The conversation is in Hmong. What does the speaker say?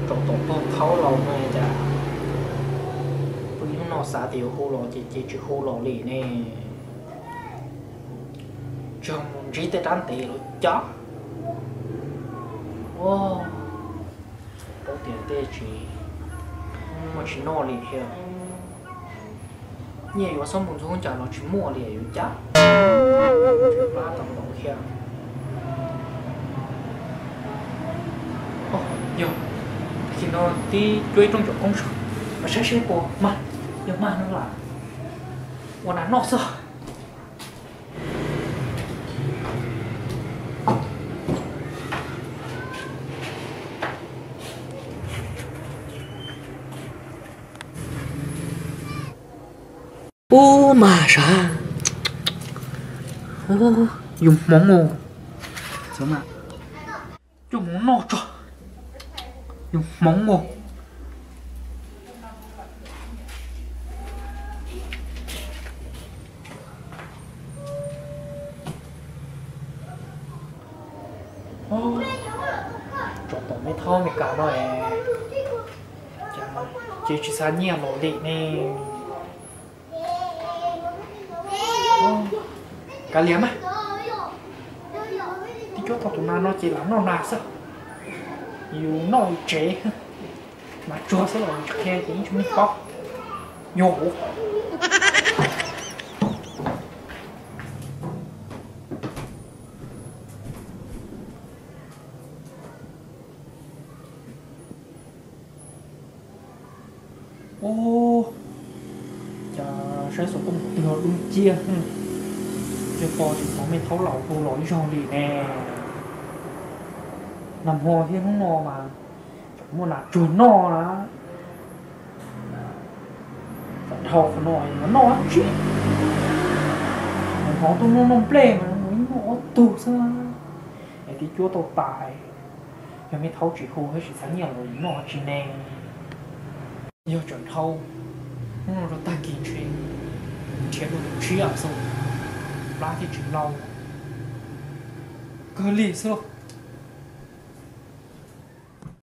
Rau tom pog thaub laus no cas, pw hnub no xav tias yuav hu los ces ces tsis hu los li ne. Tsis mus ntsib tej rab ntev los cas. Paub tias tej tsis muaj tsis noj li thiab. Nyiaj yuav xob mus ntxuav cas los tsis muaj li yuav cas. Pab tau npaum thiab. Yog, tam sim no twb cuab ib rooj cov koob saum, mas saib seb puas mag. Yog mag no las ua nas noj xwb. Ub, mas sav, yus hmoov mus, coj mus noj tso, yus hmoov mus. Tso tom me thaub Amelikas no es, ces tsis xa nyiaj los li ne. Kav liam mas, twb cuab tau tus nas no ces lam noj nas xwb. Yus noj yus tsev, nas tsuag xwb los yus tsis qhia ces yeej tsis muaj paub. Yog. Ub, cas saib xov tooj twg dub ciab, tej pog tsis txog me thaub laus hu los ib zaug li ne. Nag hmo thiab hnub no mas tseem muaj nas tsuag noj na. Tam dhau qhov no noj dab tsi, hnov tuaj noj noj nplej mas mus ib noj ob tug xwb. Es twb cuab tau tas, yog me thaub tsis hu thiab tsis txav nyiaj los noj dab tsi ne. Yog tseem dhau, hnub no rau tag kis ntshe nrhiav dua tus tshiab xwb, plab thiaj tsis lau. Kawg li xwb.